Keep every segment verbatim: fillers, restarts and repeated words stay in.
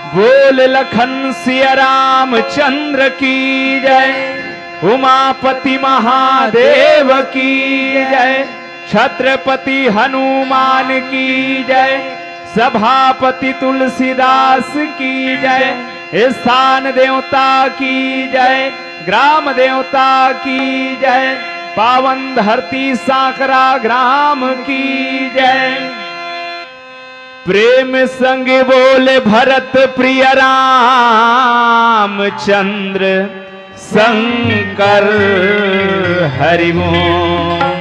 बोल लखन सिया रामचंद्र की जय, उमापति महादेव की जय, छत्रपति हनुमान की जय, सभापति तुलसीदास की जय, स्थान देवता की जय, ग्राम देवता की जय, पावन धरती सांकरा ग्राम की जय। प्रेम संग बोल भरत प्रिय रामचंद्र शंकर हरि बोल।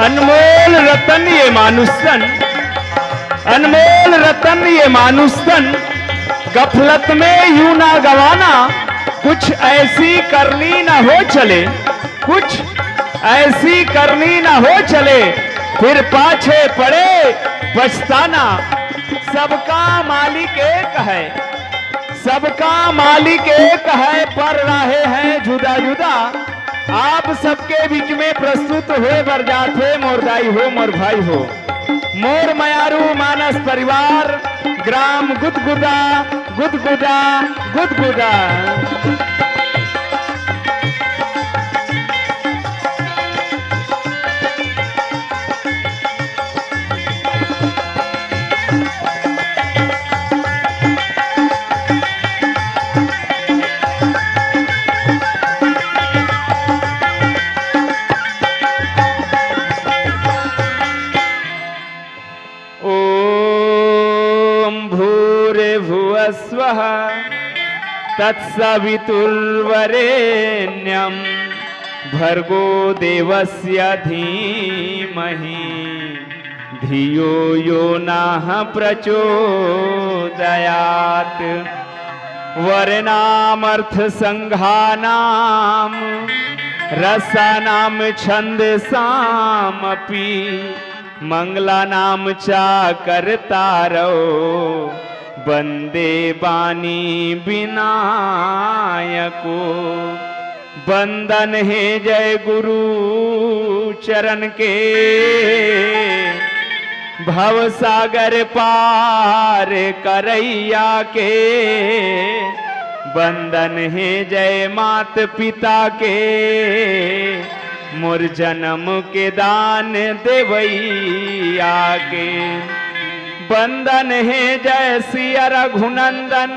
अनमोल रतन ये मानुष तन, अनमोल रतन ये मानुष तन, गफलत में यूं ना गंवाना, कुछ ऐसी करनी ना हो चले, कुछ ऐसी करनी ना हो चले, फिर पाछे पड़े पछताना। सबका मालिक एक है, सबका मालिक एक है, पर राहे हैं जुदा जुदा। आप सबके बीच में प्रस्तुत होए बर जाथे मोर दाई हो, मोर भाई हो, मोर मयारू मानस परिवार, ग्राम गुदगुदा, गुदगुदा, गुदगुदा। ॐ भूर्भुवः स्वः तत्सवितुर्वरेण्यं भर्गो देवस्य धीमहि धियो यो नः प्रचोदयात्। वर्णामर्थसंघानां रसानां छन्दसामपि मंगलानां च कर्तारौ वन्दे बानी विनायको। वंदन हे जय गुरु चरण के, भवसागर पार करैया के। वंदन हे जय मात पिता के, मोर जनम के दान देवैया के। बंदन हे जय सिया रघुनंदन,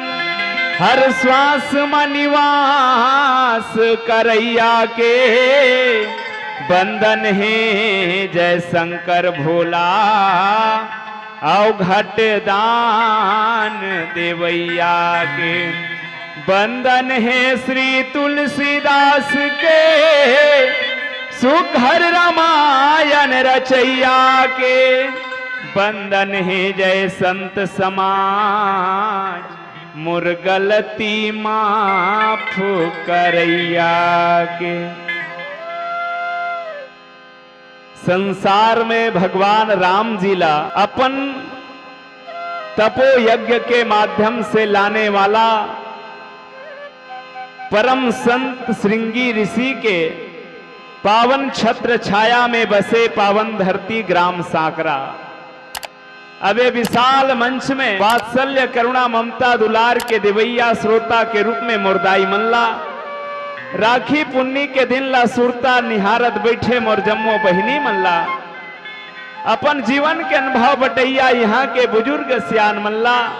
हर श्वास म निवास करैया के। बंदन हे जय शंकर भोला, अवघट दान देवैया के। बंदन हे श्री तुलसीदास के, सुघर रामायण रचैया के। बंदन हे जय संत समाज, मोर गलती माफ करैया के। संसार में भगवान राम जी ला अपन तपो यज्ञ के माध्यम से लाने वाला परम संत श्रृंगी ऋषि के पावन छत्र छाया में बसे पावन धरती ग्राम सांकरा। अब ए विशाल मंच में वात्सल्य, करुणा, ममता, दुलार के देवैया श्रोता के रूप में मोर दाई मन ला, राखी पुन्नी के दिन ला सुरता निहारत बैठे मोर जम्मो बहिनी मन ला, अपन जीवन के अनुभव बटइया इहाँ के बुजुर्ग सियान मन ला,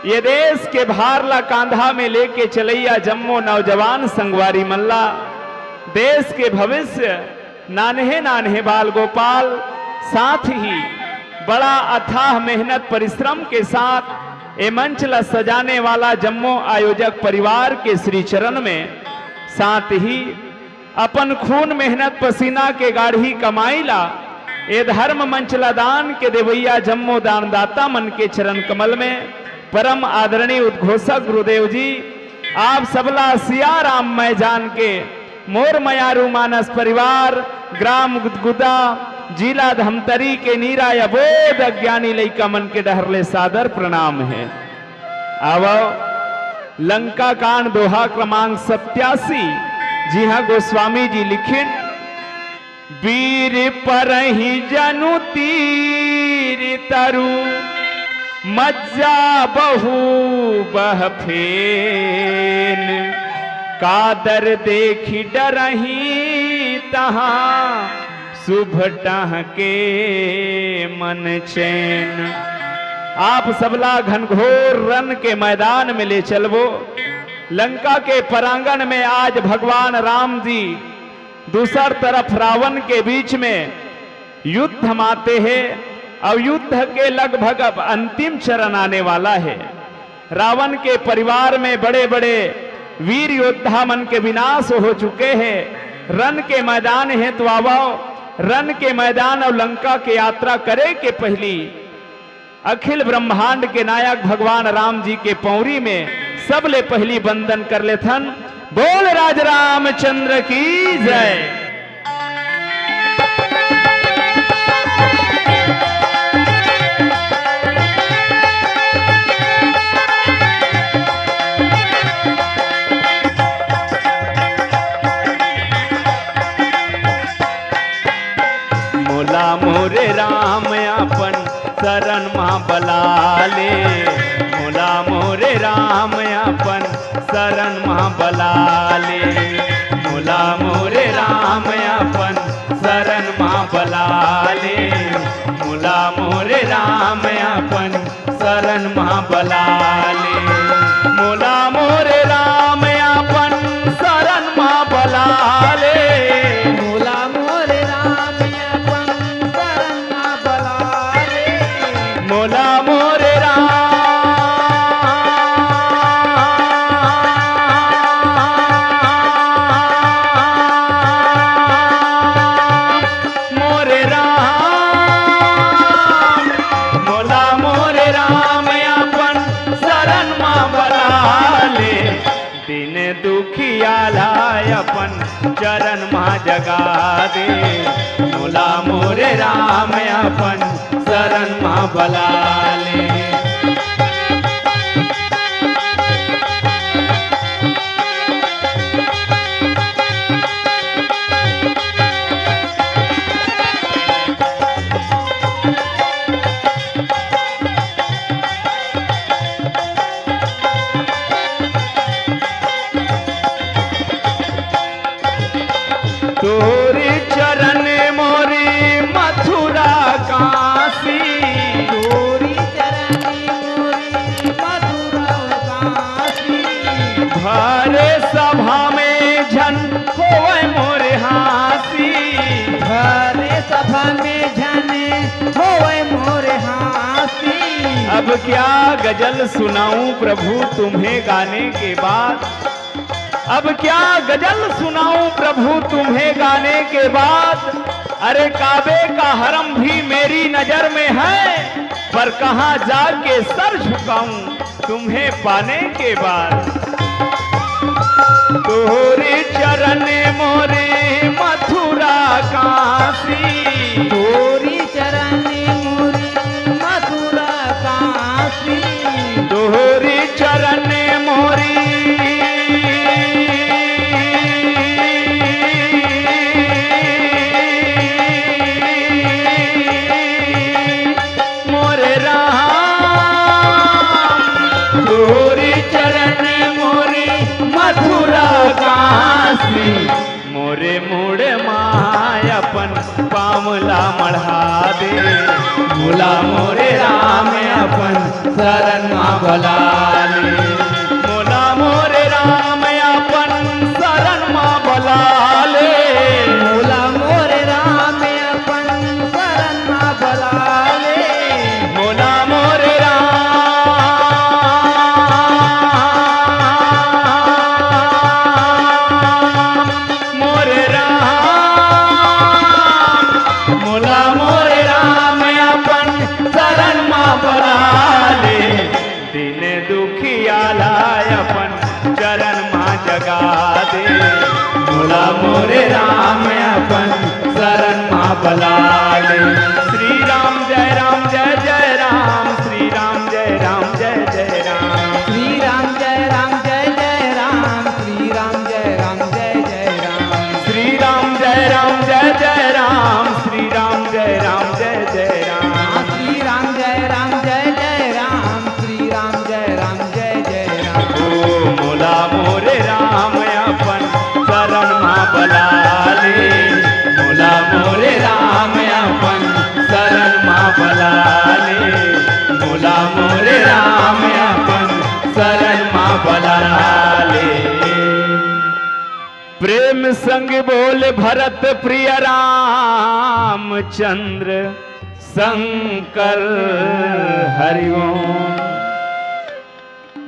ये देश के भार ला कांधा में लेके चलइया जम्मो नौजवान संगवारी मन ला, देश के भविष्य नान्हे नान्हे बाल गोपाल, साथ ही बड़ा अथाह मेहनत परिश्रम के साथ ए मंच ला सजाने वाला जम्मो आयोजक परिवार के श्री चरण में, साथ ही अपन खून मेहनत पसीना के गाढ़ी कमाई ला ए धर्म मंच ला दान के देवइया जम्मो दानदाता मन के चरण कमल में परम आदरणीय उद्घोषक गुरुदेव जी, आप सबला सिया राम मैं जान के मोर मयारू मानस परिवार, ग्राम गुदगुदा, जिला धमतरी के नीरा अबोध अज्ञानी लइका मन के डहर ले सादर प्रणाम हे। आवव, लंका कांड दोहा क्रमांक सत्यासी, जिहाँ गोस्वामी जी लिखिन, बीर परहीं जनु तीर तरु, मज्जा बहु बह फेन। कादर देखि डरहीं तहाँ, सुभटह के मन चैन। आप सबला घनघोर रन के मैदान में ले चलबो। लंका के परांगण में आज भगवान राम जी दूसर तरफ रावण के बीच में युद्ध माते हे अउ युद्ध के लगभग अब अंतिम चरण आने वाला हे। रावण के परिवार में बड़े-बड़े वीर योद्धा मन के विनाश हो चुके हे। रन के मैदान हे तो आवव, रन के मैदान अउ लंका के यात्रा करे के पहिली अखिल ब्रह्मांड के नायक भगवान राम जी के पौरी में सबले पहिली बंदन कर लेथन। बोल राज रामचंद्र की जय। मोला मोरे राम अपन शरण मा बला ले, मोला मोरे राम अपन शरण मा बला ले, मोला मोरे राम अपन शरण मा बला ले, मोला मोरे राम अपन शरण मा बला ले, मोला मोरे राम अपन शरण मा बला ले, मोला मोरे राम अपन शरण मा बला ले, मोला मोरे राम मोरे राम, मोला मोरे राम अपन शरण मा बला ले। दीन दुखियाला अपन चरण मा जगा दे, मोला मोरे राम अपन शरण मा बला ले। तोरी चरण मोरी मथुरा काशी, तोरी चरण मोरी मथुरा काशी। भरे सभा में झन होवय मोरे हाँसी, भरे सभा में झन होवय मोरे हाँसी। अब क्या गजल सुनाऊं प्रभु तुम्हें गाने के बाद, अब क्या गजल सुनाऊं प्रभु तुम्हें गाने के बाद। अरे काबे का हरम भी मेरी नजर में है, पर कहाँ जाके सर झुकाऊं तुम्हें पाने के बाद। तोरे चरण मोरे मथुरा काशी, तोरे चरण मोरे मथुरा काशी। तोरे चरण मोरी मोरे राम, तोरे चरण मोरी मथुरा काशी। मोरे मुड़ मा अपन पाँव ला मढ़ा दे, मोला मोरे राम अपन शरण मा बला ले। मोला मोरे राम अपन शरण मा बला ले। मोला मोरे राम अपन शरण मा बला ले। मोला मोरे राम, मोरे राम, मोला मोरे राम अपन शरण मा बला ले। दीन दुखिया ला अपन चरण मा जगा दे, मोला मोरे राम अपन शरण मा बला ले। श्री राम जय राम जय जय राम, श्री राम जय राम जय जय राम। श्री राम जय राम जय जय राम, श्री राम जय राम जय जय राम। श्री राम जय राम जय जय राम, श्री राम जय राम जय जय राम। हाँ, श्री राम जय राम जय जय राम, श्री राम जय राम जय जय राम। ओ मोला मोरे राम अपन शरण मा बला ले, मोला मोरे राम अपन शरण मा बला ले, मोला मोरे राम अपन शरण मा बला ले। प्रेम संग बोल भरत प्रिय रामचंद्र शंकर हरिओम।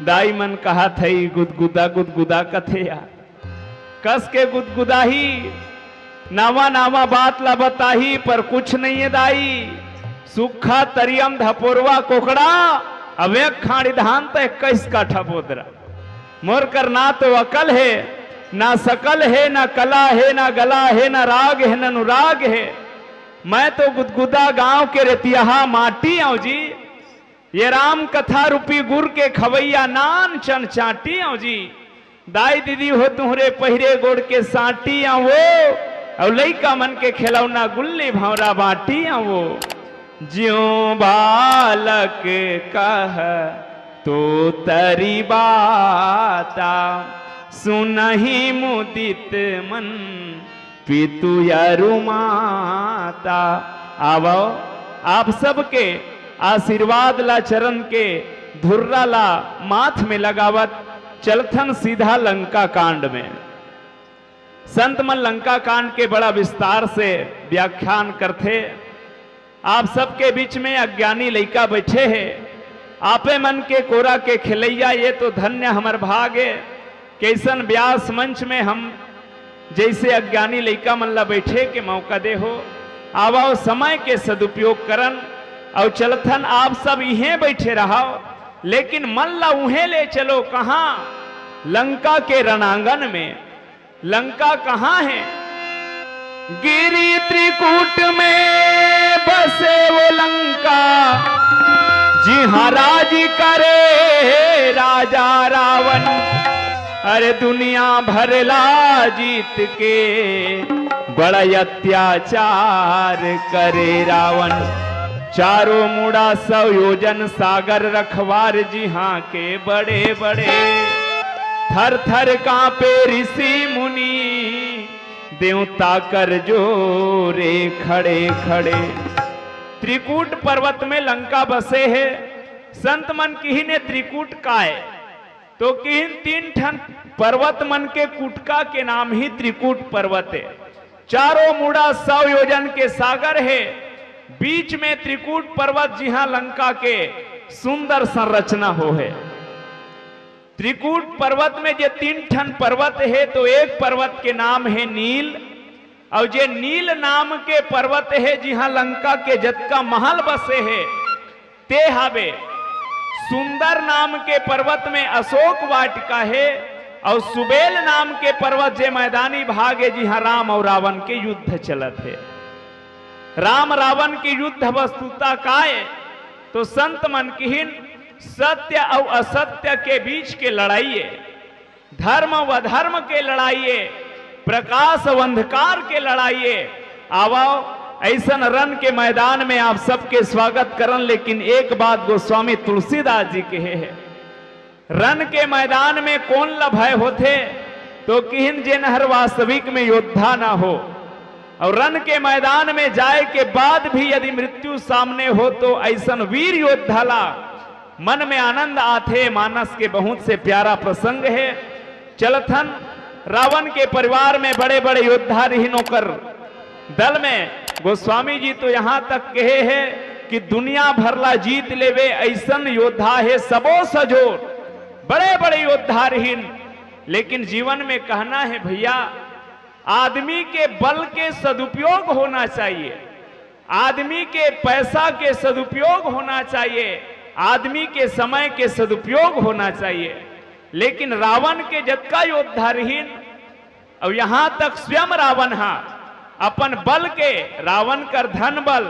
दाई मन कहा थई गुदगुदा गुदगुदा कथे यार, कस के गुदगुदाही, नावा नावा बात ला बताही, पर कुछ नहीं है दाई। सूखा तरियम धपोरवा कोकड़ा, अब एक खाड़ी धान तो इक्कीस काठा बोदरा। मोर कर ना तो अकल है, ना सकल है, ना कला है, ना गला है, ना राग है, ना अनुराग है। मैं तो गुदगुदा गांव के रेतियाहा माटी आंव जी। ये राम कथा रूपी गुर के खवैया नान चन चाटी आंव जी। दाई दीदी हो तुहरे पहिरे गोड़ के सांटी आंव वो, अउ लइका मन के खिलौना गुल्ली भंवरा बांटी आंव वो। ज्यों बालक कह तो तरी बाता, सुनहि मुदित मन पितु अरु माता। आवो, आप सबके आशीर्वाद ला, चरण के धुर्रा ला माथ में लगावत चलथन सीधा लंका कांड में। संत मन लंका कांड के बड़ा विस्तार से व्याख्यान करथे। आप सबके बीच में अज्ञानी लइका बैठे हे, आपे मन के कोरा के खेलैया, ये तो धन्य हमर भाग हे। कैसन व्यास मंच में हम जैसे अज्ञानी लइका मन ला बैठे के मौका दे हो। आवव, समय के सदुपयोग करन, अउ चलथन, आप सब इहें बैठे रहव, लेकिन मन ला उहें ले चलो। कहाँ? लंका के रणांगन में। लंका कहाँ हे? गिरि त्रिकूट में बसे वो लंका, जिहाँ राज करे राजा रावण। अरे दुनिया भर ला जीत के बड़ा अत्याचार करे रावण। चारों मुड़ा सौ योजन सागर रखवार, जिहाँ के बड़े बड़े थर थर कांपे ऋषि मुनि, देवता कर जोरे खड़े खड़े। त्रिकूट पर्वत में लंका बसे हे। संत मन किहिन, "ए त्रिकूट काय?" तो किहिन, "तीन ठन पर्वत मन के कुटका के नाम ही त्रिकूट पर्वत हे। चारों मुड़ा सौ योजन के सागर हे, बीच में त्रिकूट पर्वत, जिहाँ लंका के सुंदर संरचना हो हे।" त्रिकूट पर्वत में जे तीन ठन पर्वत हे, तो एक पर्वत के नाम हे नील, अउ जे नील नाम के पर्वत हे, जिहाँ लंका के जतका महल बसे हे, ते हावे। सुंदर नाम के पर्वत में अशोक वाटिका हे, अउ सुबेल नाम के पर्वत जे मैदानी भाग हे, जिहाँ राम अउ रावण के युद्ध चलत हे। राम रावण के युद्ध वस्तुतः काय? तो संत मन किहिन, सत्य अउ असत्य के बीच के लड़ाई हे, धर्म अउ अधर्म के लड़ाई हे, प्रकाश अउ अंधकार के लड़ाई हे। आवव, ऐसन रण के मैदान में आप सबके स्वागत करन, लेकिन एक बात गोस्वामी तुलसीदास जी कहे हे, रण के मैदान में कोन ला भय होथे? तो किहिन जेन हर वास्तविक में योद्धा ना हो और रण के मैदान में जाए के बाद भी यदि मृत्यु सामने हो तो ऐसन वीर योद्धा ला मन में आनंद आथे। मानस के बहुत से प्यारा प्रसंग हे। चलथन रावण के परिवार में बड़े-बड़े योद्धा रिहिन ओकर दल में गोस्वामी जी तो यहाँ तक कहे हे कि दुनिया भर ला जीत लेवे ऐसन योद्धा हे सबो सजोर। बड़े-बड़े योद्धा रिहिन, लेकिन जीवन में कहना हे भैया, आदमी के बल के सदुपयोग होना चाहिए, आदमी के पैसा के सदुपयोग होना चाहिए, आदमी के समय के सदुपयोग होना चाहिए। लेकिन रावण के जतका योद्धा रिहिन, अउ यहाँ तक स्वयं रावण हा अपन बल के, रावण कर धन बल,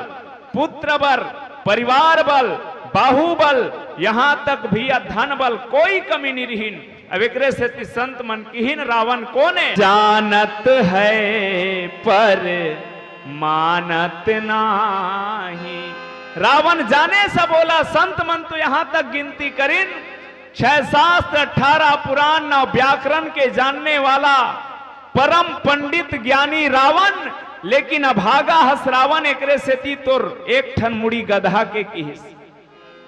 पुत्र बल, परिवार बल, बाहुबल, यहाँ तक भैया धन बल कोई कमी नहीं रिहिन। अब एकरे सेती संत मन किहिन रावण कोने जानत है पर मानत नाही। रावण जाने सब ओला, संत मन तो यहाँ तक गिनती करिन, छह शास्त्र, अठारह पुराण, नौ व्याकरण के जानने वाला परम पंडित ज्ञानी रावण, लेकिन अभागा हस रावण, एकरे सेती तोर एक ठन मुड़ी गधा के किहिस।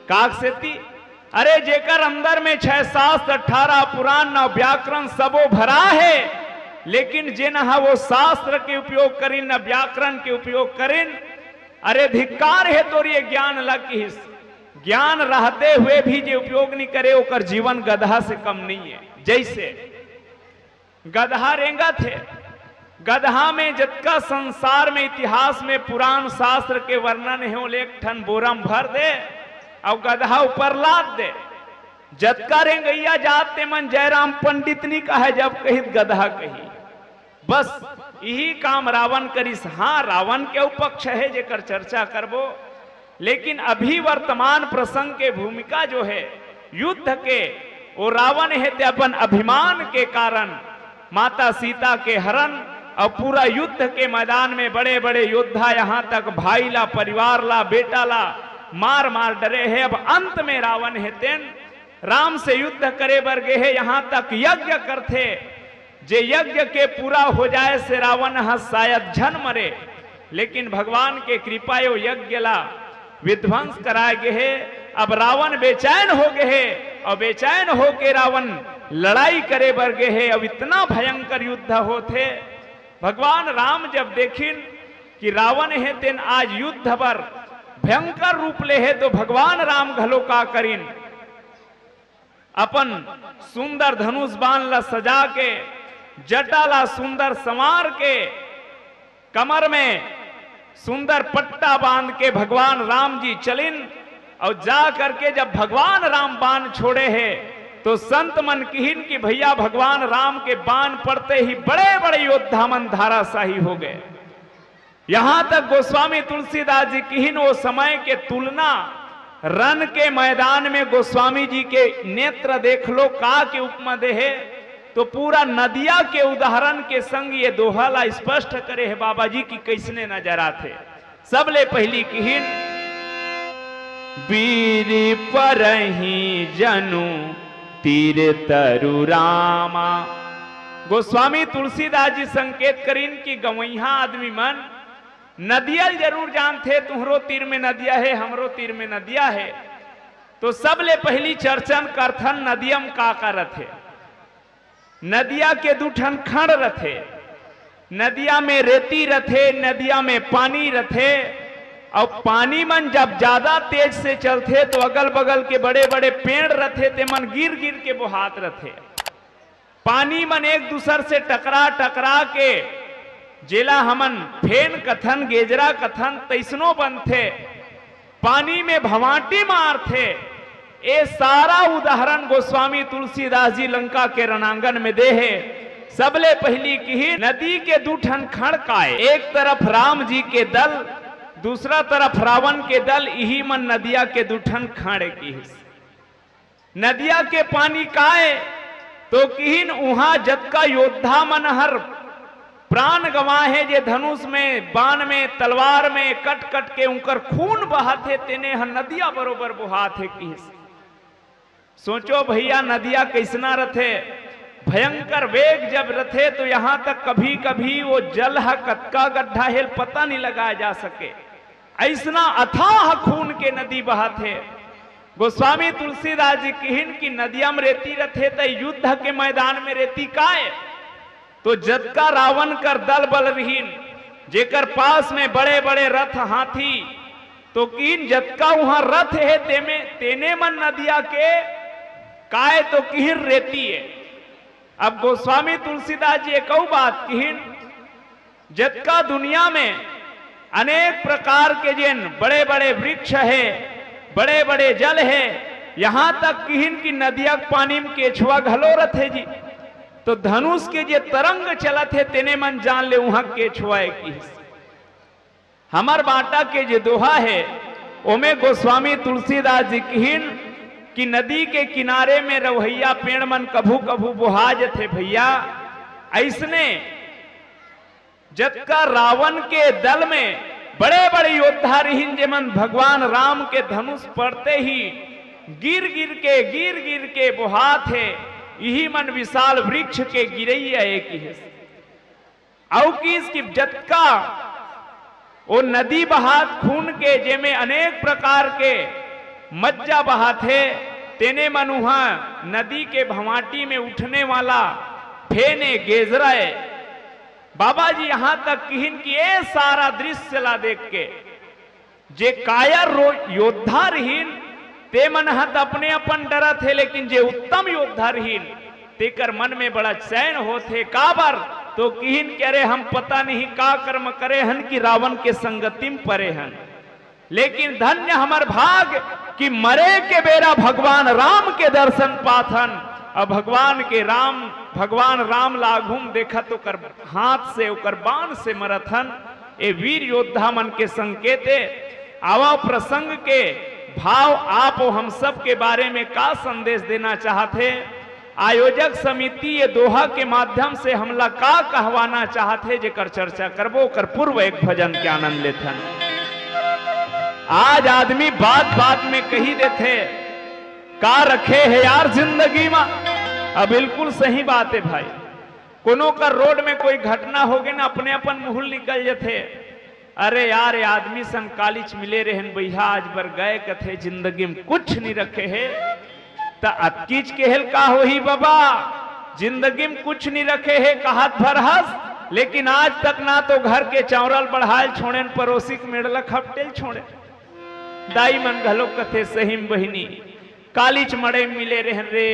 काक सेती? अरे, जेकर अंदर में छह शास्त्र, अठारह पुराण, नौ व्याकरण सबो भरा हे, लेकिन जेन ह वो शास्त्र के उपयोग करिन, न व्याकरण के उपयोग करिन, अरे, धिक्कार हे तोर ये ज्ञान ला किहिस। ज्ञान रहते हुए भी जे उपयोग नहीं करे, ओकर जीवन गधा से कम नहीं है। जैसे गदहा रेंगत हे। गदहा में जतका संसार में, इतिहास में, पुराण शास्त्र के वर्णन हे, ओले एक ठन बोरा म भर दे अउ गदहा ऊपर लाद दे। जतका रेंगइया जात ते मन जयराम पंडित नी कहय, जब कहित गदहा कही। बस इही काम रावण करिस। हाँ, रावण के अउ पक्ष हे जेकर चर्चा करबो, लेकिन अभी वर्तमान प्रसंग के भूमिका जो हे युद्ध के, वो रावण हे ते अपन अभिमान के कारण माता सीता के हरण अउ पूरा युद्ध के मैदान में बड़े-बड़े योद्धा, यहाँ तक भाई ला, परिवार ला, बेटा ला मार-मार डरे हे। अब अंत में रावण हे तेन राम से युद्ध करे बर गे हे, यहाँ तक यज्ञ करथे, जे यज्ञ के पूरा हो जाए से रावण ह शायद झन मरे, लेकिन भगवान के कृपा यो यज्ञ ला विध्वंस कराए गे हे। अब रावण बेचैन हो गे हे, अउ बेचैन होके रावण लड़ाई करे बर गे हे। अब इतना भयंकर युद्ध होथे। भगवान राम जब देखिन कि रावण हे तेन आज युद्ध बर भयंकर रूप ले हे, तो भगवान राम घलो का करिन, अपन सुंदर धनुष बाण ला सजा के, जटा ला सुंदर संवार के, कमर में सुंदर पट्टा बांध के भगवान राम जी चलिन। और जा करके जब भगवान राम बाण छोड़े हे, तो संत मन किहिन कि भैया, भगवान राम के बाण पड़ते ही बड़े-बड़े योद्धा मन धाराशाही हो गए। यहाँ तक गोस्वामी तुलसीदास जी किहिन, वो समय के तुलना, रण के मैदान में गोस्वामी जी के नेत्र देख लो, का के उपमा दे हे, तो पूरा नदिया के उदाहरण के संग ये दोहा ला स्पष्ट करे हे बाबा जी कि कैसने नजर आथे। सबले पहली किहिन, बीर परही जनु तीर तरु रामा। गोस्वामी तुलसीदास जी संकेत करिन कि गंवइहा आदमी मन नदिया ल जरूर जानथे, तुहरो तीर में नदिया हे, हमरो तीर में नदिया हे। तो सबले पहली चर्चन करथन नदिया म का का रथे। नदिया के दू ठन खंड रथे, नदिया में रेती रथे, नदिया में पानी रथे। अउ पानी मन जब ज्यादा तेज से चलथे तो अगल बगल के बड़े बड़े पेड़ रथे, ते मन गिर गिर के बोहात रथे। पानी मन एक दूसर से टकरा टकरा के, जेला हमन फेन कथन, गेजरा कथन, तैसनो बनथे। पानी में भवाटी मारथे। ए सारा उदाहरण गोस्वामी तुलसीदास जी लंका के रणांगन में दे हे। सबले पहली किही, नदी के दू ठन खंड काय, एक तरफ राम जी के दल, दूसरा तरफ रावण के दल, इही मन नदिया के दू ठन खंड किहिस। नदिया के पानी काय, तो किहिन उहाँ जतका योद्धा मन हर प्राण गंवाए हे, जे धनुष में, बाण में, तलवार में कट कट के उंकर खून बहत हे, तेने ह नदिया बरोबर बोहात हे किहिस। सोचो भैया, नदिया कैसना रथे। भयंकर वेग जब रथे तो यहाँ तक कभी-कभी वो जल ह कतका गड्ढा हे पता नहीं लगाया जा सके। अइसना अथाह खून के नदी बहत हे। गोस्वामी तुलसीदास जी किहिन कि नदिया म रेती रथे त युद्ध के मैदान में रेती काय? तो जतका रावण कर दल बल रहिन, जेकर पास में बड़े-बड़े रथ हाथी, तो किहिन जतका उहाँ रथ हे तेमे, तेने मन नदिया के काय तो किहिन रेती हे। अब गोस्वामी तुलसीदास जी एक अउ बात किहिन, जतका दुनिया में अनेक प्रकार के जेन बड़े-बड़े वृक्ष हे, बड़े-बड़े जल हे, यहाँ तक किहिन कि नदिया के पानी में केछुआ घलो रथे जी। तो धनुष के जे तरंग चलत हे, तेने मन जान ले उहाँ केछुआ हे किहिस। हमर बांटा के जे दोहा हे, ओमे गोस्वामी तुलसीदास जी किहिन कि नदी के किनारे में रहइया पेड़ मन कभू-कभू बोहा जथे भइया। अइसने जतका रावण के दल में बड़े-बड़े योद्धा रहिन, जेमन भगवान राम के धनुष पड़ते ही गिर-गिर के, गिर-गिर के बोहात हे, इही मन विशाल वृक्ष के गिरइया हे किहिस। अउ किहिस कि जतका ओ नदी बहात खून के, जेमे अनेक प्रकार के मज्जा बहात हे, तेने मन उहाँ नदी के भवाटी में उठने वाला फेने गेजरा हे। बाबा जी यहाँ तक किहिन कि ए सारा दृश्य ला देख के जे कायर रो-, योद्धा रहिन, ते मन ह त अपने अपन डरत हे, लेकिन जे उत्तम योद्धा रहिन, तेकर मन में बड़ा चैन होत हे। काबर? तो किहिन कि अरे, हम पता नहीं का कर्म करे हन कि रावण के संगति में परे हन, लेकिन धन्य हमर भाग कि मरे के बेरा भगवान राम के दर्शन पाथन। अब भगवान के राम, भगवान राम ला आघू म देखत ओकर हाथ से, ओकर बाण से मरत हन। ए वीर योद्धा मन के संकेत ए। आवा प्रसंग के भाव आप अउ हम सब के बारे में का संदेश देना चाहत हे, आयोजक समिति ये दोहा के माध्यम से हमला का कहवाना चाहत हे, जेकर चर्चा करबो, ओकर पूर्व एक भजन के आनंद लेथन। आज आदमी बात बात में कही देथे, "का रखे हे यार जिंदगी मा?" अब बिल्कुल सही बात हे भाई, कोनो कर रोड में कोई घटना होगे ना, अपने अपन मुहुल निकल जथे, "अरे यार, ये आदमी सन कालिच मिले रहेन बइहा, आज बर गए कथे, जिंदगी में कुछ नहीं रखे हे।" त अतकीच केहेल का होही बबा, जिंदगी में कुछ नहीं रखे हे कहत भर हस, लेकिन आज तक ना तो घर के चावरल बढ़ायल छोड़ेन, परोसी के मेड़ ल खपटेल छोड़ेन। दाई मन घलो कथे, "सही में बहिनी, कालिच मड़ई मिले रहेन रे,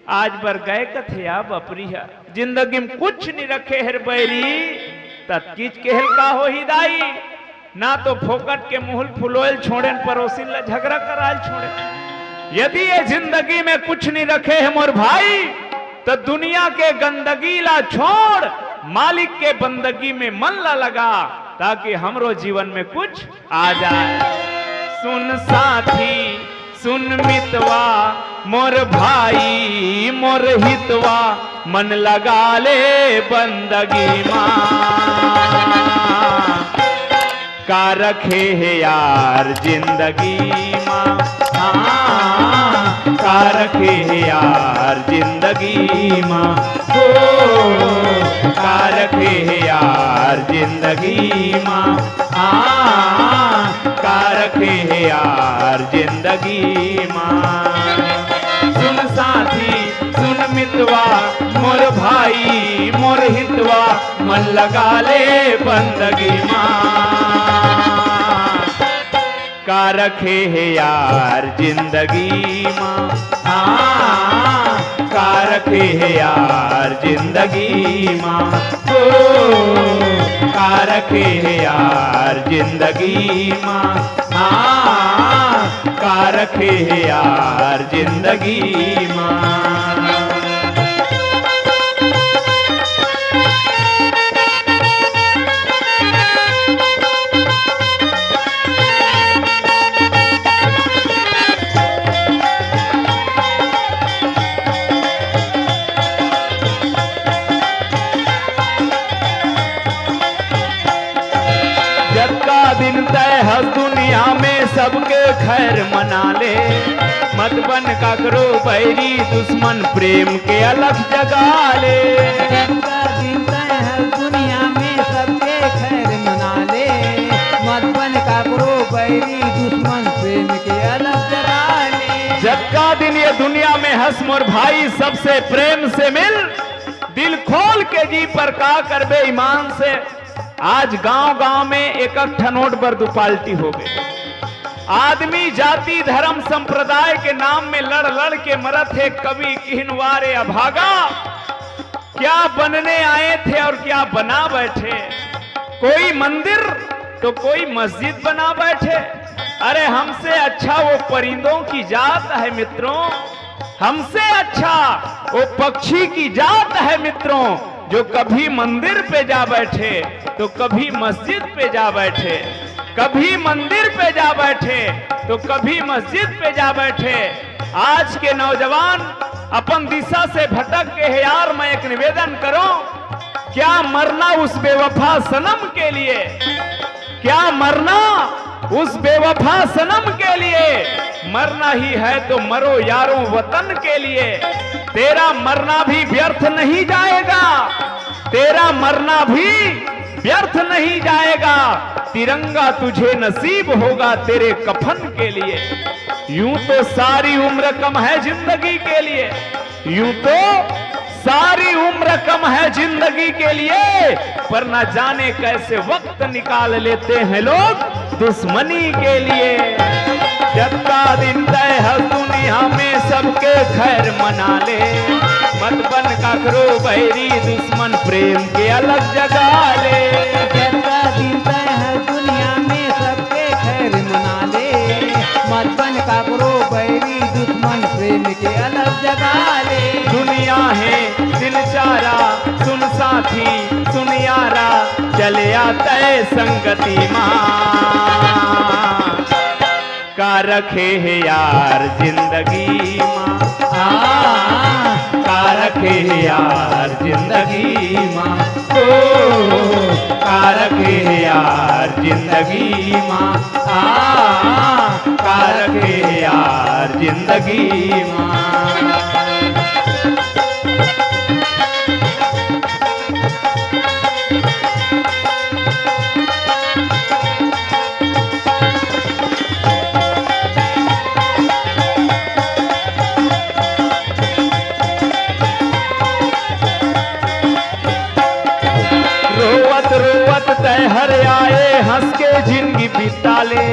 आज बर गए कथे या बपरी ह, जिंदगी में कुछ नहीं रखे हे रे बैरी।" त अतकीच केहेल का होही दाई, ना तो फोकट के मुहुल फुलोयल छोड़ेन, परोसिन ला झगड़ा करायल छोड़ेन। यदि ये जिंदगी में कुछ नहीं रखे हे मोर भाई, त दुनिया के गंदगी ला छोड़, मालिक के बंदगी में मन ला लगा, ताकि हमरो जीवन में कुछ आ जाए। सुन साथी, सुन मितवा, मोर भाई, मोर हितवा, मन लगा ले बंदगी मा। का रखे हे यार जिंदगी मा, हाँ, का रखे हे यार जिंदगी मा, हो, का रखे हे यार जिंदगी मा, हाँ, का रखे हे यार जिंदगी मा। सुन साथी, सुन मितवा, मोर भाई, मोर हितवा, मन लगा ले बंदगी मा। का रखे हे यार जिंदगी मा, हाँ, का रखे हे यार जिंदगी मा, हो, का रखे हे यार जिंदगी मा, हाँ, का रखे हे यार जिंदगी मा। जतका दिन तय हस दुनिया में सबके खैर मना ले, मत बन काकरो बैरी दुश्मन, प्रेम के अलख जगा ले। जतका दिन तय हस दुनिया में सबके खैर मना ले, मत बन काकरो बैरी दुश्मन, प्रेम के अलख जगा ले। जतका दिन ये दुनिया में हस मोर भाई, सबसे प्रेम से मिल, दिल खोल के जी, पर का करबे ईमान से। आज गांव-गांव में एक-एक ठन नोट बर दू पार्टी हो गए। आदमी जाति, धर्म, संप्रदाय के नाम में लड़-लड़ के मरत हे। कवि किहिन वारे अभागा, क्या बनने आए थे और क्या बना बैठे। कोई मंदिर तो कोई मस्जिद बना बैठे। अरे, हमसे अच्छा वो परिंदों की जात है मित्रों, हमसे अच्छा वो पक्षी की जात है मित्रों, जो कभी मंदिर पे जा बैठे तो कभी मस्जिद पे जा बैठे, कभी मंदिर पे जा बैठे तो कभी मस्जिद पे जा बैठे। आज के नौजवान अपन दिशा से भटक के हे यार, मैं एक निवेदन करूं, क्या मरना उस बेवफा सनम के लिए? क्या मरना उस बेवफा सनम के लिए? मरना ही है तो मरो यारों वतन के लिए। तेरा मरना भी व्यर्थ नहीं जाएगा, तेरा मरना भी व्यर्थ नहीं जाएगा। तिरंगा तुझे नसीब होगा तेरे कफन के लिए। यूं तो सारी उम्र कम है जिंदगी के लिए, यूं तो सारी उम्र कम है जिंदगी के लिए, पर न जाने कैसे वक्त निकाल लेते हैं लोग दुश्मनी के लिए। जत्ता दिन तय है दुनिया में सबके खैर मना ले, मत बन काकरो बैरी दुश्मन, प्रेम के अलख जगा ले। जत्ता दिन तय है दुनिया में सबके खैर मना ले, मत बन काकरो बैरी दुश्मन, प्रेम के अलख जगा ले। दुनिया हे दिलचारा, सुन साथी, सुन यारा, चले आ तय संगति मा। का रखे हे यार जिंदगी मा, आ, का रखे हे यार जिंदगी मा, ओ, का रखे हे यार जिंदगी मा, आ, का रखे हे यार जिंदगी मा। रोवत रोवत तय हर आए, हंस के जिंदगी बिता ले।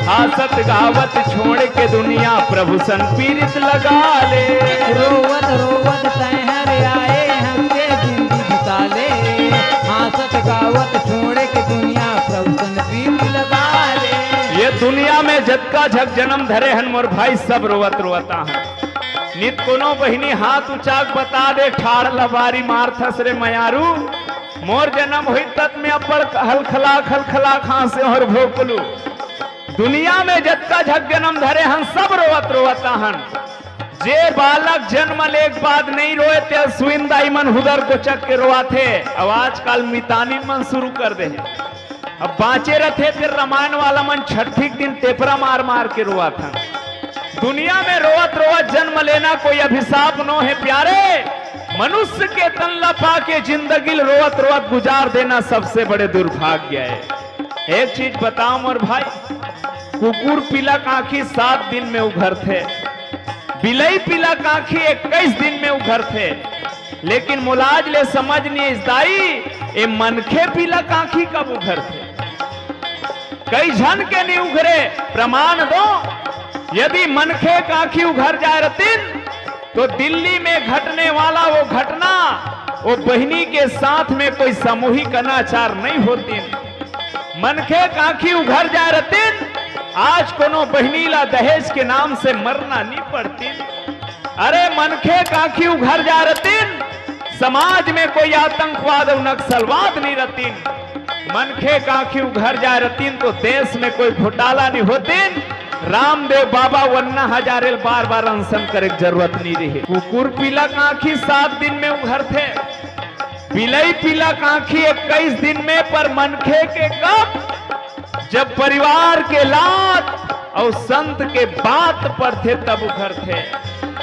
हासत गावत छोड़ के दुनिया, प्रभु सन पीरित लगा ले। रोवत रोवत तय हर आए, हंस के जिंदगी बिता ले। हासत गावत छोड़ के दुनिया, प्रभु सन पीरित लगा ले। ये दुनिया में जतका झक जन्म धरे हन मोर भाई, सब रोवत रोवत आहन। नित कोनो बहिनी हाथ उचाक बता दे, ठाड़ लबारी मारथस रे मयारू। मोर जन्म होई तत में अब्बड़ हलखला खलखला खांसे और भोकलू। दुनिया में जतका झक जन्म धरे हन, सब रोवत रोवत आहन। जे बालक जन्म लेक बाद नहीं रोए, ते सुइन दाई मन हुदर कोचक के रोआथे। अब आजकल मितानी मन शुरू कर दे। अब बांचे रथे, फिर रामायण वाला मन छठी के दिन टेपरा मार मार के रोआथन। दुनिया में रोवत रोवत जन्म लेना कोई अभिशाप नो है प्यारे। मनुष्य के तन ला पाके जिंदगी ल रोवत रोवत गुजार देना सबसे बड़े दुर्भाग्य है। एक चीज बताओ मोर भाई, कुकुर पीला कांखी सात दिन में उघरथे, बिलई पीला कांखी इक्कीस दिन में उघरथे, लेकिन मोलाज ले समझ नहीं इस दाई, ए मनखे पीला कांखी कब उघरथे? कई झन के नहीं उघरे, प्रमाण दो। यदि मनखे कांखी उघर जाए रतिन, तो दिल्ली में घटने वाला वो घटना, वो बहिनी के साथ में कोई सामूहिक अनाचार नहीं होतिन। मनखे कांखी उघर जाए रतिन, आज कोनो बहिनी ला दहेज के नाम से मरना नहीं पड़तिन। अरे मनखे कांखी उघर जाए रतिन, समाज में कोई आतंकवाद और नक्सलवाद नहीं रतिन। मनखे कांखी उघर जाए रतिन तो देश में कोई घोटाला नहीं होतिन। रामदेव बाबा वन्ना हजारे ल बार बार अनशन करे के जरूरत नहीं रही। कुकुर पीला कांखी सात दिन में उघरथे, बिलई पीला कांखी इक्कीस दिन में, पर मनखे के कब जब परिवार के लात अउ संत के बात पढ़थे तब उखरथे।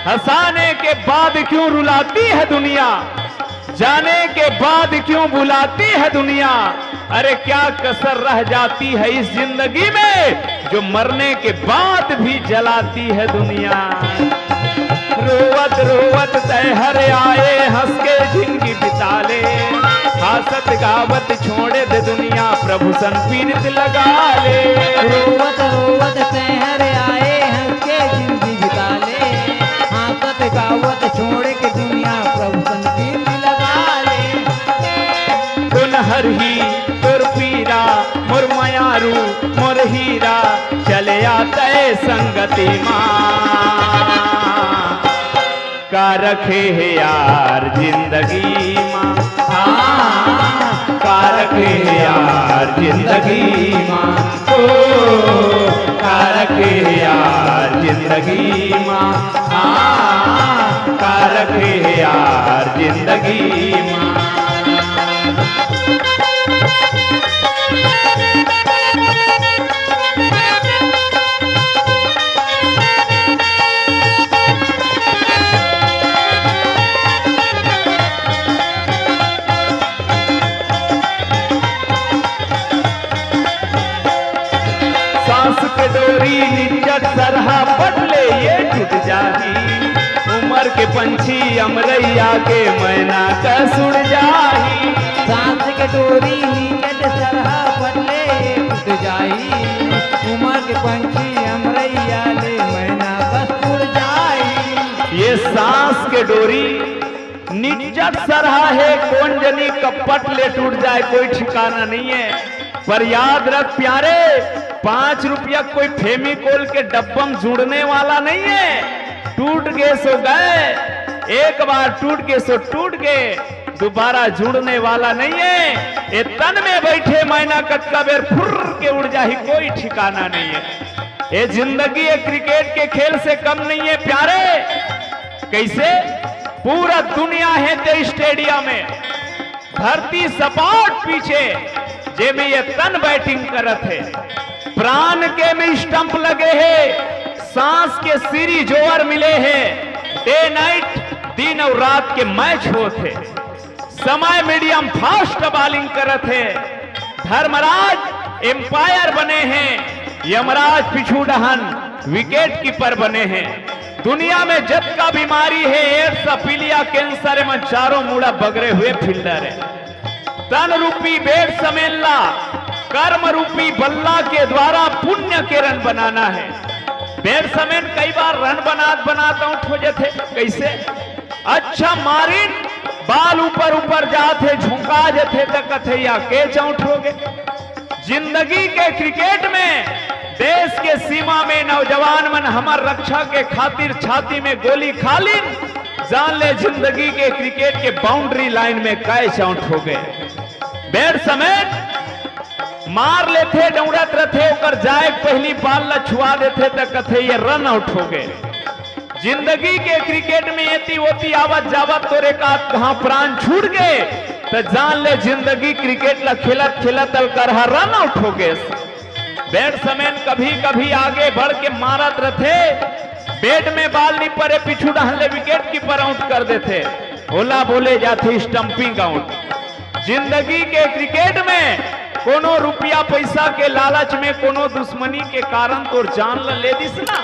हंसाने के बाद क्यों रुलाती है दुनिया, जाने के बाद क्यों बुलाती है दुनिया। अरे क्या कसर रह जाती है इस जिंदगी में, जो मरने के बाद भी जलाती है दुनिया। रोवत रोवत तैहर आए, हंस के जिंदगी बिता ले। हासत गावत छोड़ दे दुनिया, प्रभु सन पीरित लगा ले। रोवत रोवत तैहर आए, हंस के जिंदगी बिता ले। हासत गावत छोड़ के दुनिया, प्रभु सन पीरित लगा ले। कोन हरही तोर पीरा, मोर मयारू, मोर हीरा, चले आते संगति मा। का रखे हे यार जिंदगी मा, हाँ, का रखे हे यार जिंदगी मा, ओ, का रखे हे यार जिंदगी मा, हाँ, का रखे हे यार जिंदगी मा। सांस के डोरी निच्चट सरहा पट ले ये टूट जाही। उमर के पंछी अमरैया के मैना कस उड़ जाही। सांस के डोरी निच्चट सरहा पट ले टूट जाही। उमर के पंछी अमरैया ले मैना कस उड़ जाही। ये सांस के डोरी निच्चट सरहा हे, कोन जनी कब पट ले टूट जाए, कोई ठिकाना नहीं है। पर याद रख प्यारे, पांच रुपया कोई फेविकोल के डब्बा में जुड़ने वाला नहीं है। टूट गे सो गए, एक बार टूट गे सो टूट गे, दोबारा जुड़ने वाला नहीं है। ये तन में बैठे मैना कतका बेर फुर्र के उड़ जाही, कोई ठिकाना नहीं है। ये जिंदगी ये क्रिकेट के खेल से कम नहीं है प्यारे। कैसे? पूरा दुनिया हे ते स्टेडियम में, धरती सपाट पीछे, जेमे ये तन बैटिंग करत हे। प्राण के में स्टंप लगे हे, सांस के सीरीज ओवर मिले हे। डे नाइट, दिन अउ रात के मैच होत हे। समय मीडियम फास्ट बॉलिंग करत हे। धर्मराज एम्पायर बने हे, यमराज पीछू डहन विकेट कीपर बने हे। दुनिया में जतका बीमारी हे, एड्स, पीलिया, कैंसर, एमन चारों मुड़ा बगरे हुए फील्डर हे। तन रूपी बैट्समैन ला कर्म रूपी बल्ला के द्वारा पुण्य के रन बनाना हे। बैट्समैन कई बार रन बनात बनात आउट हो जाथे। कैसे? अच्छा मारिन, बॉल ऊपर ऊपर जात हे, झुका जाथे त कथे या कैच आउट हो गे। जिंदगी के क्रिकेट में देश के सीमा में नौजवान मन हमर रक्षा के खातिर छाती में गोली खा लिन, जान ले जिंदगी के क्रिकेट के बाउंड्री लाइन में कैच आउट हो गे। बैट्समैन मार लेथे, दौड़त रथे, ओकर जाए के पहिली बॉल ला छुआ देथे त कथे ये रन आउट हो गे। जिंदगी के क्रिकेट में एती ओती आवत जावत तोर एकाध घांव प्राण छूट गे, त जान ले जिंदगी क्रिकेट ला खेलत खेलत अलकर ह रन आउट हो गे। बैट्समैन कभी कभी आगे बढ़ के मारत रथे, बैट में बॉल नी परे, पीछू डहन ले विकेट कीपर आउट कर देथे, ओला बोले जाथे स्टंपिंग आउट। जिंदगी के क्रिकेट में कोनो रुपया पैसा के लालच में कोनो दुश्मनी के कारण तोर जान ल ले दिस ना,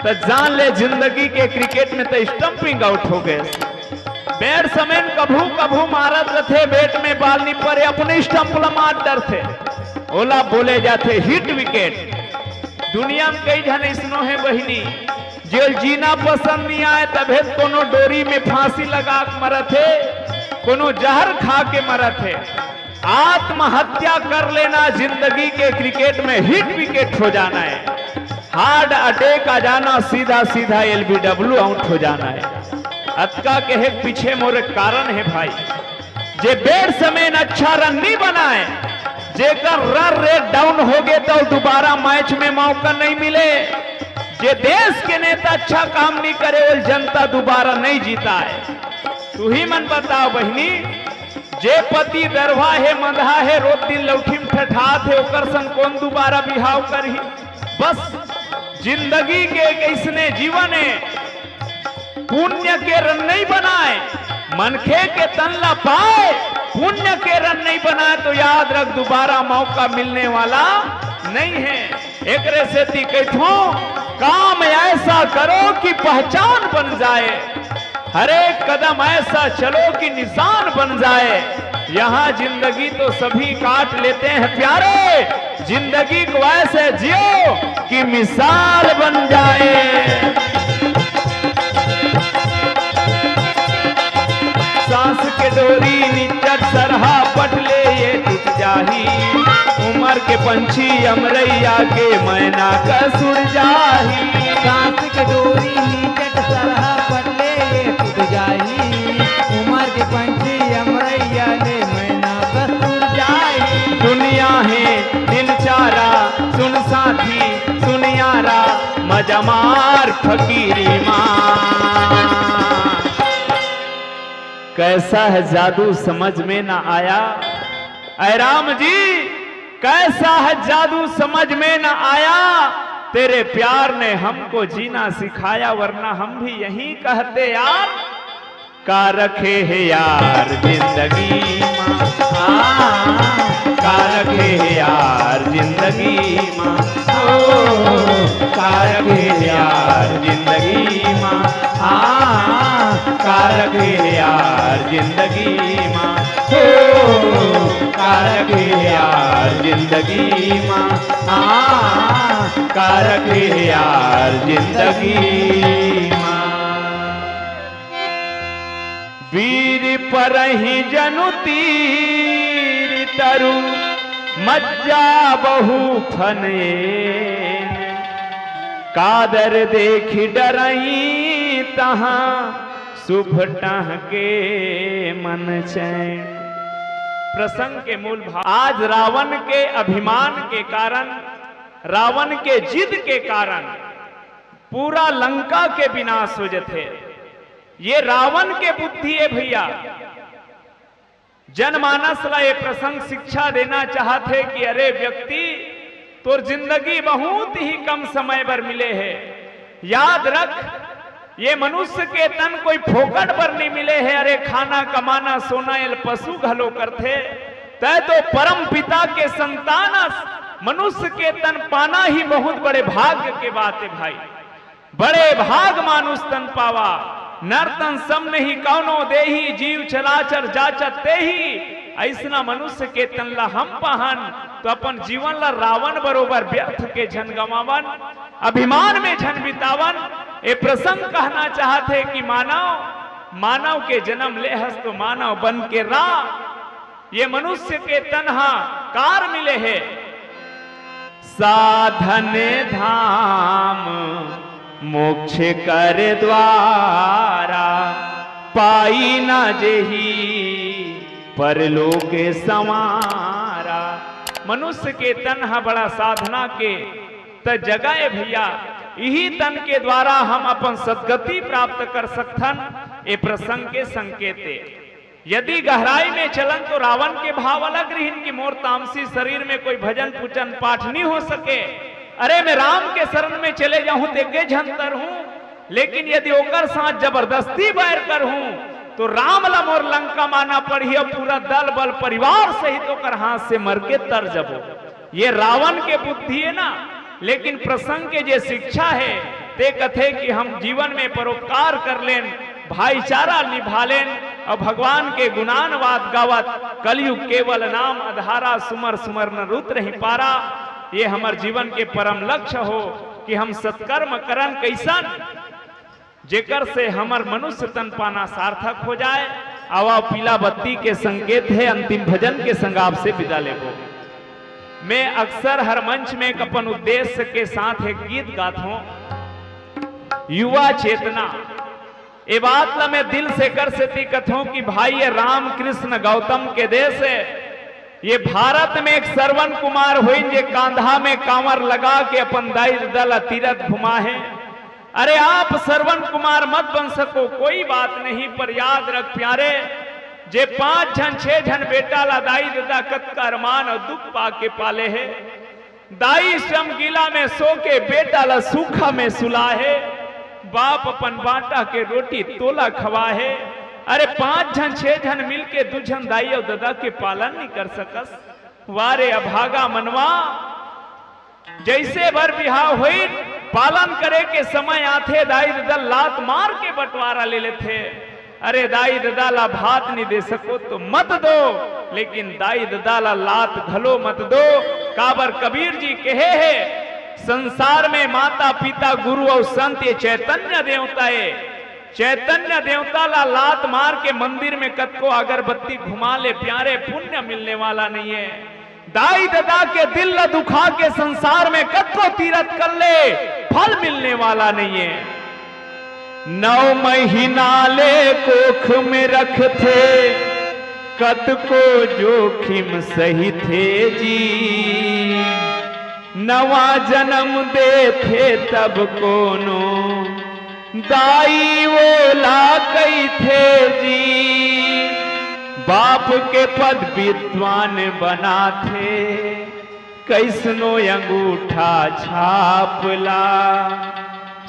त जान ले जिंदगी के क्रिकेट में त स्टंपिंग आउट हो गे। बैट्समैन कभू कभू मारत रथे, बैट में बॉल नी परे, अपने स्टंप ल मार डरथे, ओला बोले जाथे हिट विकेट। दुनिया में कई झन अइसनो हे बहिनी, जेल जीना पसंद नहीं आए, तभे कोनो डोरी में फांसी लगा के मरत हे, कोनो जहर खा के मरत हे। आत्महत्या कर लेना जिंदगी के क्रिकेट में हिट विकेट हो जाना हे। हार्ट अटैक आ जाना, सीधा सीधा एलबीडब्ल्यू आउट हो जाना हे। अतका कहे के पीछे मोर एक कारण हे भाई, जे बैट्समैन अच्छा रन नहीं बनाए, जेकर रन रेट डाउन हो गे त दोबारा मैच में मौका नहीं मिले। जे देश के नेता अच्छा काम नहीं करे, ओला जनता दोबारा नहीं जिताए। तुही मन बताव बहिनी, जे पति दरवा हे, मंदहा हे, रोज दिन लौठी में ठठात हे, दर्शन कोन दुबारा बिहाव करही। बस जिंदगी के एक अइसने जीवन हे, पुण्य के रन नइ बनाय, मनखे के तन ला पाय, पुण्य के रन नइ बनाय, तो याद रख, दुबारा मौका मिलने वाला नइ हे। एकरे सेती कहिथों, काम ऐसा करो कि पहचान बन जाए, हर एक कदम ऐसा चलो कि निशान बन जाए। यहाँ जिंदगी तो सभी काट लेते हैं प्यारे, जिंदगी को ऐसे जियो कि मिसाल बन जाए। सांस के डोरी निचट सरहा पट ले ये टूट जाही, उमर के पंछी अमरैया के मैना का सुर जाही। सांस के डोरी निचट सरहा पट ले ये टूट जाही, उमर के पंछी अमरैया ले मैना का सुर जाही। दुनिया हे दिलचारा, सुन साथी सुनियारा, मजा मार फकीरी माँ। कैसा है जादू समझ में ना आया, ऐ राम जी, कैसा है जादू समझ में ना आया, तेरे प्यार ने हमको जीना सिखाया, वरना हम भी यहीं कहते यार। का रखे हे यार जिंदगी मा, आ, का रखे हे यार जिंदगी मा, ओ, का रखे हे यार जिंदगी मा, आ, का रखे हे यार जिंदगी मा, ओ, का रखे हे यार जिंदगी मा, आ, का रखे हे यार जिंदगी मा। बीर परहीं जनु तीर तरु, मज्जा बहु फनेन। कादर देखि डरहीं तहाँ, सुभ टहके मन चैन। प्रसंग के मूल भाव, आज रावण के अभिमान के कारण, रावण के जिद के कारण पूरा लंका के विनाश हो जथे। ये रावण के बुद्धि हे भैया। जनमानस ला ये प्रसंग शिक्षा देना चाहत हे कि अरे व्यक्ति, तोर जिंदगी बहुत ही कम समय बर मिले हे। याद रख, ये मनुष्य के तन कोई फोकट बर नइ मिले हे। अरे खाना, कमाना, सोना, ये पशु घलो करथे। तय तो परम पिता के संतान अस, मनुष्य के तन पाना ही बहुत बड़े भाग्य के बात हे भाई। बड़े भाग मानुष तन पावा, नर तन सम नहीं कौनो देही, जीव चराचर जाचत तेही। अइसना मनुष्य के तन ला हम पाहन, तो अपन जीवन ला रावण बरोबर व्यर्थ के झन गंवावन, अभिमान में झन बितावन। ए प्रसंग कहना चाहत हे कि मानव, मानव के जन्म ले हस तो मानव बन के रा। ये मनुष्य के तन हा कार मिले हे। साधन धाम मोक्ष कर द्वारा, पाई न जेहि परलोक संवारा। मनुष्य के तन हा बड़ा साधना के त जगह हे भैया, इही तन के द्वारा हम अपन सद्गति प्राप्त कर सकथन। ए प्रसंग के संकेत हे। यदि गहराई में चलन तो रावण के भाव अलग रहिन कि मोर तामसी शरीर में कोई भजन पूजन पाठ नहीं हो सके। अरे मैं राम के शरण में चले जाहूं तो एके झन तरहूं, लेकिन यदि ओकर साथ जबरदस्ती बैर करहूं तो राम ला मोर लंका माना पड़ही अउ पूरा दल बल परिवार सहित ओकर हाथ से मर के तर जबो। ये रावण के बुद्धि हे ना, लेकिन प्रसंग के जे शिक्षा हे, ते कथे कि हम जीवन में परोपकार कर लेन, भाईचारा निभा लेन, अउ भगवान के गुणानुवाद गावत, कलयुग केवल नाम अधारा, सुमर सुमर न रुत रहि पारा। ये हमर जीवन के परम लक्ष्य हो कि हम सत्कर्म करन। कइसन? जेकर से हमर मनुष्य तन पाना सार्थक हो जाए। आवा पीला बत्ती के संकेत हे, अंतिम भजन के संग आपसे विदा लेबो। मैं अक्सर हर मंच में एक अपन उद्देश्य के साथ एक गीत गात हूँ, युवा चेतना। ए बात ला मैं दिल से कर सेती कथों कि भाई, ये राम कृष्ण गौतम के देश हे। ये भारत में एक श्रवण कुमार होइन, जे कांधा में कांवर लगा के अपन दाई ददा ला तीरथ घुमा हे। अरे आप श्रवण कुमार मत बन सको, कोई बात नहीं, पर याद रख प्यारे, जे पांच झन छह झन बेटा ला दाई ददा कतका अरमान अउ दुख पाके पाले हे। दाई श्रम गीला में सो के बेटा ला सूखा में सुला हे। बाप अपन बांटा के रोटी तोला खवा हे। अरे पांच झन छह झन मिलके दू झन दाई अउ ददा के पालन नहीं कर सकस। वारे अभागा मनवा, जइसे बर बिहाव होई, पालन करे के समय आथे, दाई ददा लात मार के बंटवारा ले लेथे। अरे दाई ददा ला भात नहीं दे सको तो मत दो, लेकिन दाई ददा ला लात घलो मत दो। काबर कबीर जी कहे हे, संसार में माता पिता गुरु अउ संत ये चैतन्य देवता ए। चैतन्य देवता ला लात मार के मंदिर में कतको अगरबत्ती घुमा ले प्यारे, पुण्य मिलने वाला नहीं है। दाई ददा के दिल ला दुखा के संसार में कतको तीरथ कर ले, फल मिलने वाला नहीं है। नौ महीना ले कोख में रखथे, कतको जोखिम सहिथे जी। नवा जन्म देथे तब कोनो दाई ओला कहिथे जी। बाप के पद विद्वान बनाथे, कइसनो अंगूठा छाप ला।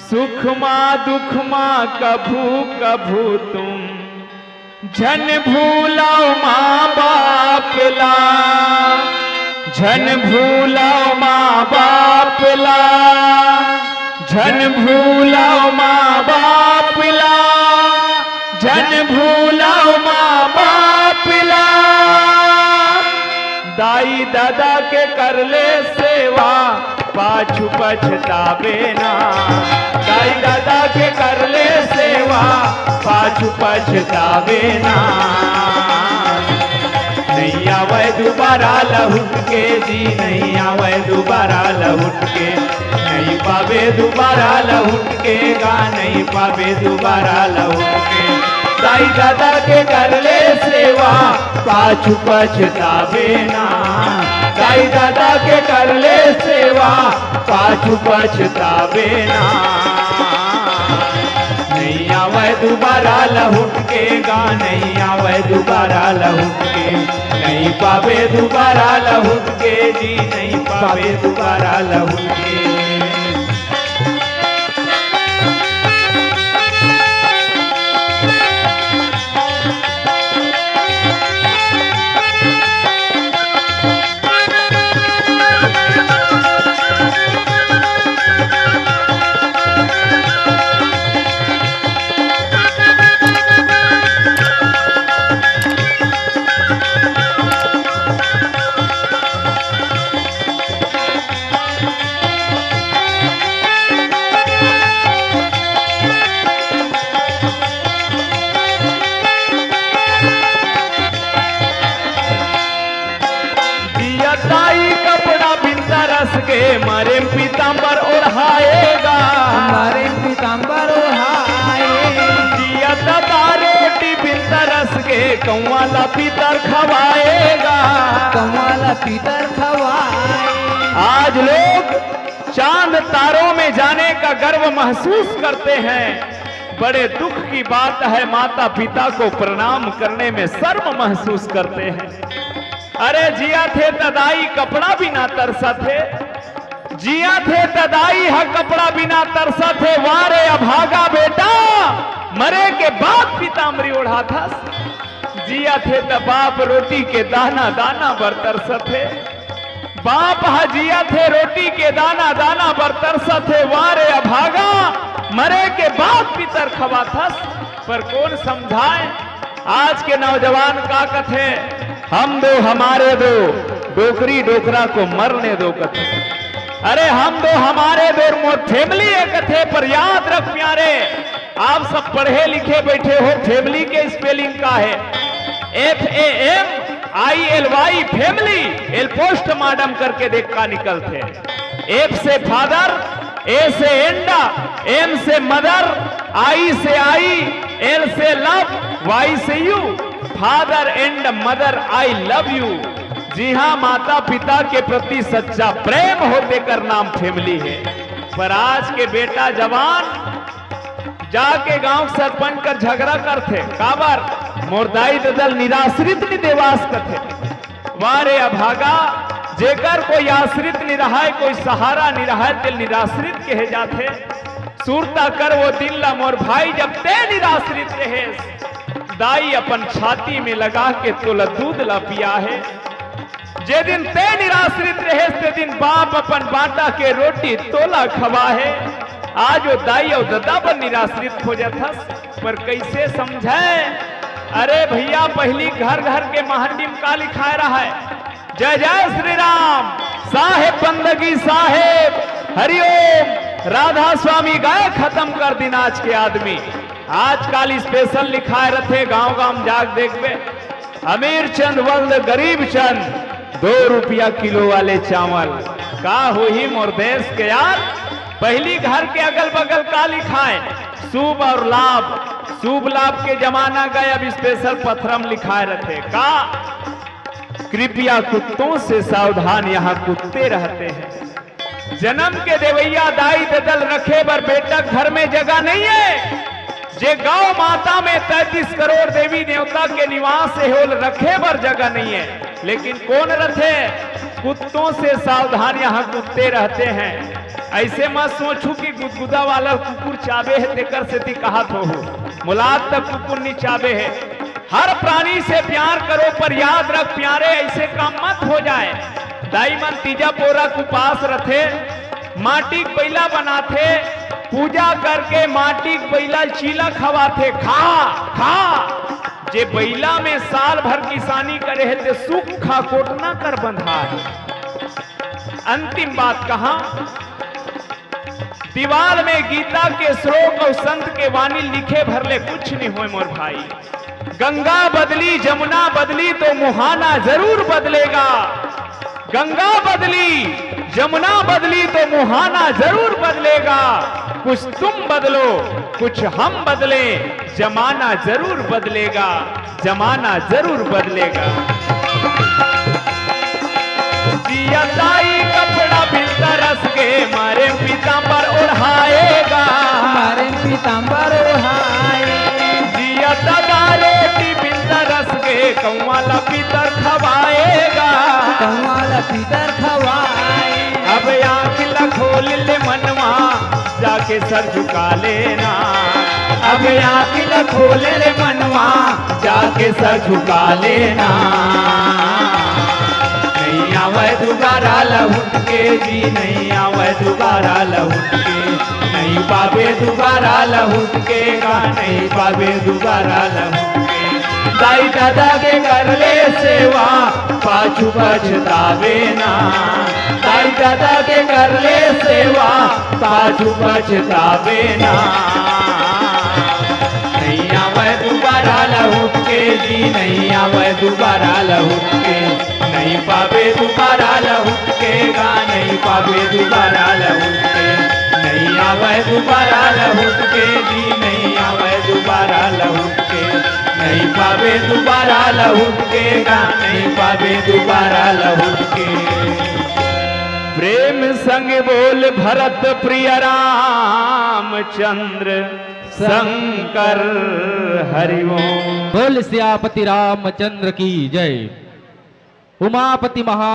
सुख मा दुख मा कभू कभू तुम झन भूलव माँ बाप ला, झन भूलव माँ बाप ला, झन भूलव माँ बाप ला, झन भूलव माँ बाप ला। दाई ददा के कर ले सेवा, पाछू पछतावे ना। दाई ददा के कर ले सेवा, पाछू पछतावे ना। नहीं आवे दोबारा लहुट के जी, नहीं आवे दोबारा लहुट के। नहीं पावे दोबारा लहुट के गा, नहीं पावे दोबारा लहुट के। दाई ददा के कर ले सेवा, पाछू पछतावे ना। दाई ददा के कर ले सेवा, पाछू पछतावे ना। नहीं आवे दोबारा लहुट के गा, नहीं आवे दोबारा लहुट के। नहीं पावे दोबारा लहुट के जी, नहीं पावे दोबारा लहुट के। जिया दाई कपड़ा बिन तरस के, मरे पीताम्बर ओढ़ाएगा। मरे पीताम्बर ओढ़ाए। जिया ददा रोटी बिन तरस के, कौआ ला पीतर खवाएगा। कौआ ला पीतर खवाए। आज लोग चांद तारों में जाने का गर्व महसूस करते हैं। बड़े दुख की बात है, माता पिता को प्रणाम करने में शर्म महसूस करते हैं। अरे जियाथे त दाई कपड़ा बिना तरसथे, जियाथे त दाई ह कपड़ा बिना तरसथे। वारे अभागा बेटा, मरे के बाद पीताम्बरी ओढ़ाथस। जियाथे त बाप रोटी के दाना दाना बर तरसथे। बाप ह जियाथे रोटी के दाना दाना बर तरसथे। वारे अभागा, मरे के बाद पीतर खवाथस। पर कोन समझाए? आज के नौजवान का कथे, हम दो हमारे दो, डोकरी डोकरा को मरने दो कथे। अरे हम दो हमारे दो, मोर family ए कथे। पर याद रख प्यारे, आप सब पढ़े लिखे बैठे हो, family के spelling का है? F A M I L Y, family। L postmortem करके देख का निकलथे। F से father, A से and, M से mother, I से I, L से love, Y से you। Father and mother, I love you। जी हाँ, माता पिता के प्रति सच्चा प्रेम हो, तेकर नाम family है। पर आज के बेटा जवान जाके गांव सरपंच कर झगड़ा करथे। काबर? मोर दाई ददा ल निराश्रित नि देवास कथे। वाह रे अभागा, जेकर कोई आश्रित नि रहय, कोई सहारा नि रहय, तेल निराश्रित कहे जाथे। सुरता कर वो दिन ला मोर भाई, जब ते निराश्रित रहेस, दाई अपन छाती में लगा के तोला दूध ला पिया हे। जे दिन ते निराश्रित रहेस, ते दिन बाप अपन बांटा के रोटी तोला खवा हे। आज वो दाई अउ ददा बर निराश्रित खोजत हस, पर कइसे समझय? अरे भइया, पहिली घर घर के महंडी म का लिखाय रहय? जय जय श्री राम, साहेब बंदगी साहेब, हरिओम, राधा स्वामी गाय खतम कर दिन आज के आदमी। आजकाल special लिखाय रथे, गांव गांव जाके देखबे, अमीर चंद बंद गरीब चंद, दो रुपया किलो वाले चावल। का होही मोर देश के यार? पहिली घर के अगल बगल का लिखाय? शुभ अउ लाभ। शुभ लाभ के जमाना गय, अब special पथरा म लिखाय रथे। का? कृपया कुत्तों से सावधान, यहाँ कुत्ते रहते हैं। जनम के देवइया दाई ददा ल रखे बर बेटा घर में जगह नइ हे। जे गौ माता में तैंतीस करोड़ देवी देवता के निवास हे, ओल रखे बर जगह नइ हे। लेकिन कोन रथे? कुत्तों से सावधान, यहाँ कुत्ते रहते हैं। अइसे मत सोचहू कि गुदगुदा वाला कुकुर चाबे हे, तेकर सेती कहत होहू। मोला आज तक कुकुर नि चाबे हे। हर प्राणी से प्यार करो, पर याद रख प्यारे, अइसे काम मत हो जाय। दाई मन तीजा पोरा के उपास रथे, माटी के बइला बनाथे, पूजा करके माटी के बइला ल चीला खवाथे, खा, खा। जे बइला में साल भर किसानी करे हे, ते सुख खा कोटना कर बंधा हे। अंतिम बात कहा, दीवाल में गीता के श्लोक अउ संत के वाणी लिखे भर ले कुछ नि होय मोर भाई। गंगा बदली, जमुना बदली तो मुहाना जरूर बदलेगा। गंगा बदली, जमुना बदली तो मुहाना जरूर बदलेगा। कुछ तुम बदलो, कुछ हम बदलें, जमाना जरूर बदलेगा, जमाना जरूर बदलेगा। जिया दाई कपड़ा बिन तरस के, मारे पीताम्बर ओढ़ाएगा। मारे पीताम्बर ओढ़ाए। जिया ददा रोटी बिन तरस के, कौआ ला पीतर खवाएगा। कौआ ला पीतर खवाए। अब आँख ला खोल ले मनवा, जाके सर झुका लेना। अब आँख ला खोल ले मनवा, जाके सर झुका लेना। नइ आवय दुबारा लहुट के जी, नइ आवय दुबारा लहुट के। नइ पाबे दुबारा लहुट के गा, नइ पाबे दुबारा लहुट के। दाई ददा के कर ले सेवा, पाछू पछताबे ना। दाई ददा के कर ले सेवा, पाछू पछताबे ना। नइ आवय दुबारा लहुट के जी, नइ आवय दुबारा लहुट के। नइ पाबे दुबारा लहुट के गा, नइ पाबे दुबारा लहुट के। नइ आवय दुबारा लहुट के जी, नइ आवय दुबारा लहुट के। नइ पाबे दुबारा लहुट के गा, नइ पाबे दुबारा लहुट के। प्रेम संग बोल भरत प्रिय रामचंद्र शंकर हरि ओम। बोल सियापति रामचंद्र की जय। उमापति महा